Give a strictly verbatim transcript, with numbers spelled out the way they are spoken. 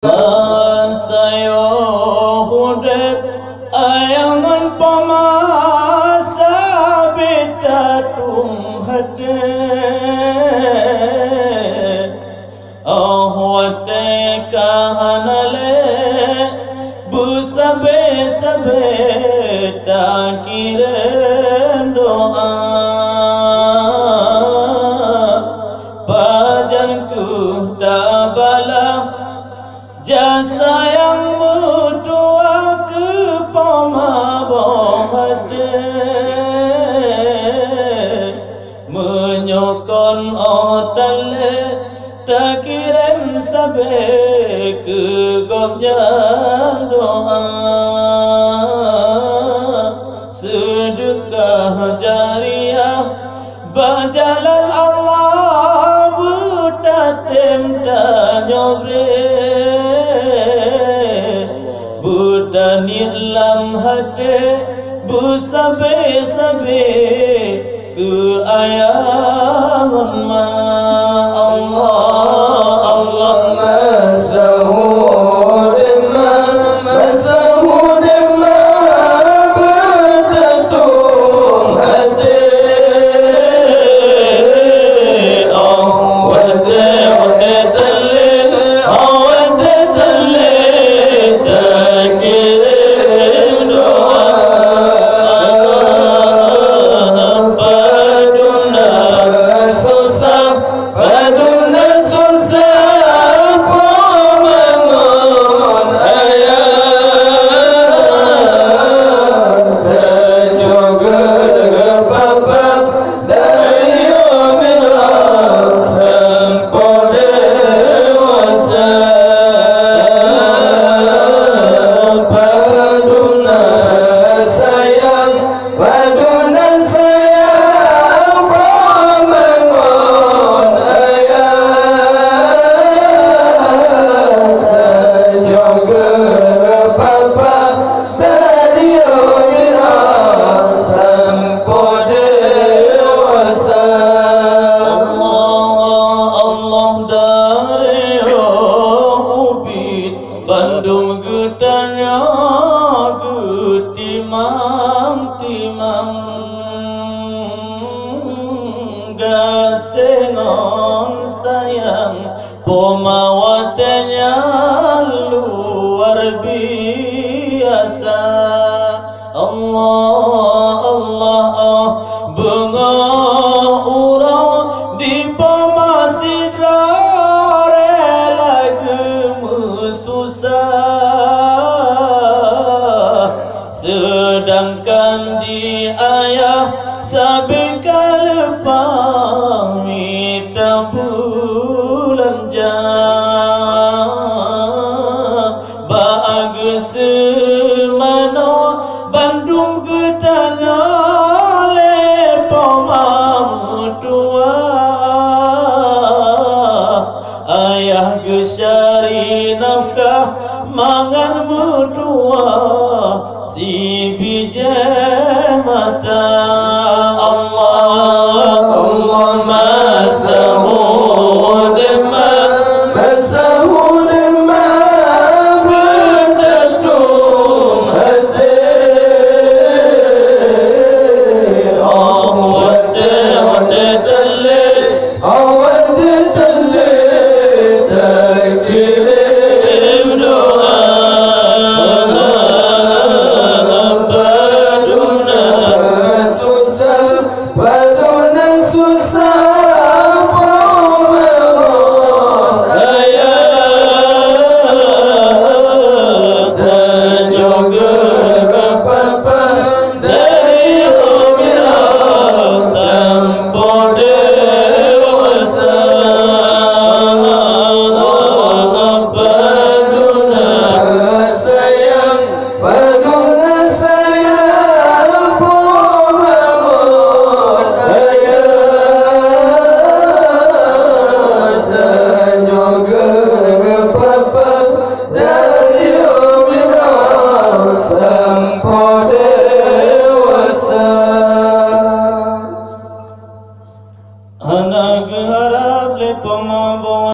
Masa yoh udeb ayah ngon poma sabé tatueng até. Oh watée ka hana lé beusabé-sabé takirém doa. Pajan keuh tabalah jasa nyang meutuah keu poma boh até. Meunyoe kon óh tan lé takirém sabé keu gobnyan doa. Seudeukah jariah bak jalan Allah beutatem tanyoe bré. Beutaniet lam até beusabé-sabé keu ayah ngon ma. Allah, Allah, masa udeb ma, masa udeb ma beutatueng até. Oh watée, watée tan lé, oh watée tan lé takirém doa. Padum na susah, padum na susah poma ngon ayah. Tanyoe geupeugah papa dari yôh meunoe sampoe dewasa. Padum na sayang, padum na sayang poma ngon ayah. Tanyoe geupeugah papa dari yôh meunoe sampoe dewasa. Allah, Allah, dari yôh ubit bandum geutanyoe geutimang-timang. Gaséh ngon sayang poma watée nyan luar biasa. Allah, Allah, oh, beungoh uroe di poma sidroe rela geumeususah. Seudangkan di ayah sabé ka leupah mita beulanja. Bak geuseumanoe bandum geutanyoe lé poma meutuah. Ayah geucari nafkah mangat meutuah sibijéh